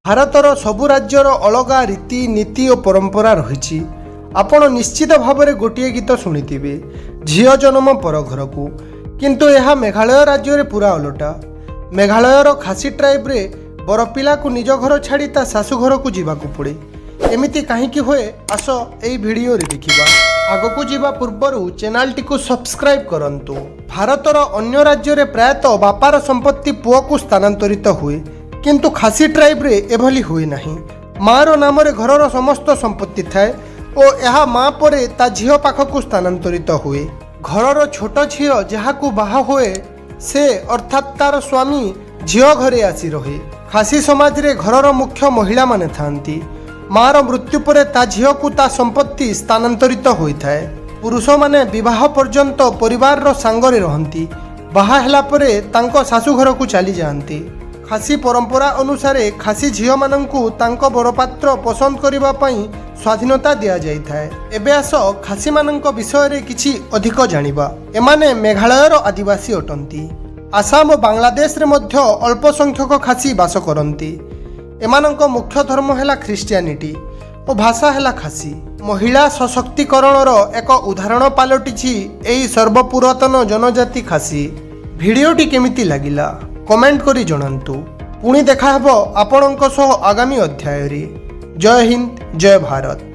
ଭାରତର ସବୁ ରାଜ୍ୟର ଅଲଗା ରୀତି ନୀତି ଓ ପରମ୍ପରା ରହିଛି। ଆପଣ ନିଶ୍ଚିତ ଭାବରେ ଗୋଟିଏ ଗୀତ ଶୁଣିଥିବେ, "ଝିଅ ଜନମ ପର ଘରକୁ"। କିନ୍ତୁ ଏହା ମେଘାଳୟ ରାଜ୍ୟରେ ପୁରା ଓଲଟା। ମେଘାଳୟର ଖାସି ଟ୍ରାଇବ୍ରେ ବରପିଲାକୁ ନିଜ ଘର ଛାଡ଼ି ତା ଶାଶୁ ଘରକୁ ଯିବାକୁ ପଡ଼େ। ଏମିତି କାହିଁକି ହୁଏ, ଆସ ଏଇ ଭିଡ଼ିଓରେ ଦେଖିବା। ଆଗକୁ ଯିବା ପୂର୍ବରୁ ଚ୍ୟାନେଲଟିକୁ ସବସ୍କ୍ରାଇବ୍ କରନ୍ତୁ। ଭାରତର ଅନ୍ୟ ରାଜ୍ୟରେ ପ୍ରାୟତଃ ବାପାର ସମ୍ପତ୍ତି ପୁଅକୁ ସ୍ଥାନାନ୍ତରିତ ହୁଏ, କିନ୍ତୁ ଖାସି ଟ୍ରାଇବ୍ରେ ଏଭଳି ହୁଏ ନାହିଁ। ମାଆର ନାମରେ ଘରର ସମସ୍ତ ସମ୍ପତ୍ତି ଥାଏ ଓ ଏହା ମା ପରେ ତା ଝିଅ ପାଖକୁ ସ୍ଥାନାନ୍ତରିତ ହୁଏ। ଘରର ଛୋଟ ଝିଅ ଯାହାକୁ ବାହା ହୁଏ, ସେ ଅର୍ଥାତ୍ ତାର ସ୍ୱାମୀ ଝିଅ ଘରେ ଆସି ରହେ। ଖାସି ସମାଜରେ ଘରର ମୁଖ୍ୟ ମହିଳାମାନେ ଥାଆନ୍ତି। ମାଆର ମୃତ୍ୟୁ ପରେ ତା ଝିଅକୁ ତା ସମ୍ପତ୍ତି ସ୍ଥାନାନ୍ତରିତ ହୋଇଥାଏ। ପୁରୁଷମାନେ ବିବାହ ପର୍ଯ୍ୟନ୍ତ ପରିବାରର ସାଙ୍ଗରେ ରହନ୍ତି। ବାହା ହେଲା ପରେ ତାଙ୍କ ଶାଶୁଘରକୁ ଚାଲିଯାଆନ୍ତି। ଖାସି ପରମ୍ପରା ଅନୁସାରେ ଖାସି ଝିଅମାନଙ୍କୁ ତାଙ୍କ ବରପାତ୍ର ପସନ୍ଦ କରିବା ପାଇଁ ସ୍ୱାଧୀନତା ଦିଆଯାଇଥାଏ। ଏବେ ଆସ ଖାସିମାନଙ୍କ ବିଷୟରେ କିଛି ଅଧିକ ଜାଣିବା। ଏମାନେ ମେଘାଳୟର ଆଦିବାସୀ ଅଟନ୍ତି। ଆସାମ ଓ ବାଂଲାଦେଶରେ ମଧ୍ୟ ଅଳ୍ପ ସଂଖ୍ୟକ ଖାସି ବାସ କରନ୍ତି। ଏମାନଙ୍କ ମୁଖ୍ୟ ଧର୍ମ ହେଲା ଖ୍ରୀଷ୍ଟିଆନିଟି ଓ ଭାଷା ହେଲା ଖାସି। ମହିଳା ସଶକ୍ତିକରଣର ଏକ ଉଦାହରଣ ପାଲଟିଛି ଏହି ସର୍ବପୁରାତନ ଜନଜାତି ଖାସି। ଭିଡ଼ିଓଟି କେମିତି ଲାଗିଲା, କମେଣ୍ଟ କରି ଜଣାନ୍ତୁ। ପୁଣି ଦେଖାହେବ ଆପଣଙ୍କ ସହ ଆଗାମୀ ଅଧ୍ୟାୟରେ। ଜୟ ହିନ୍ଦ, ଜୟ ଭାରତ।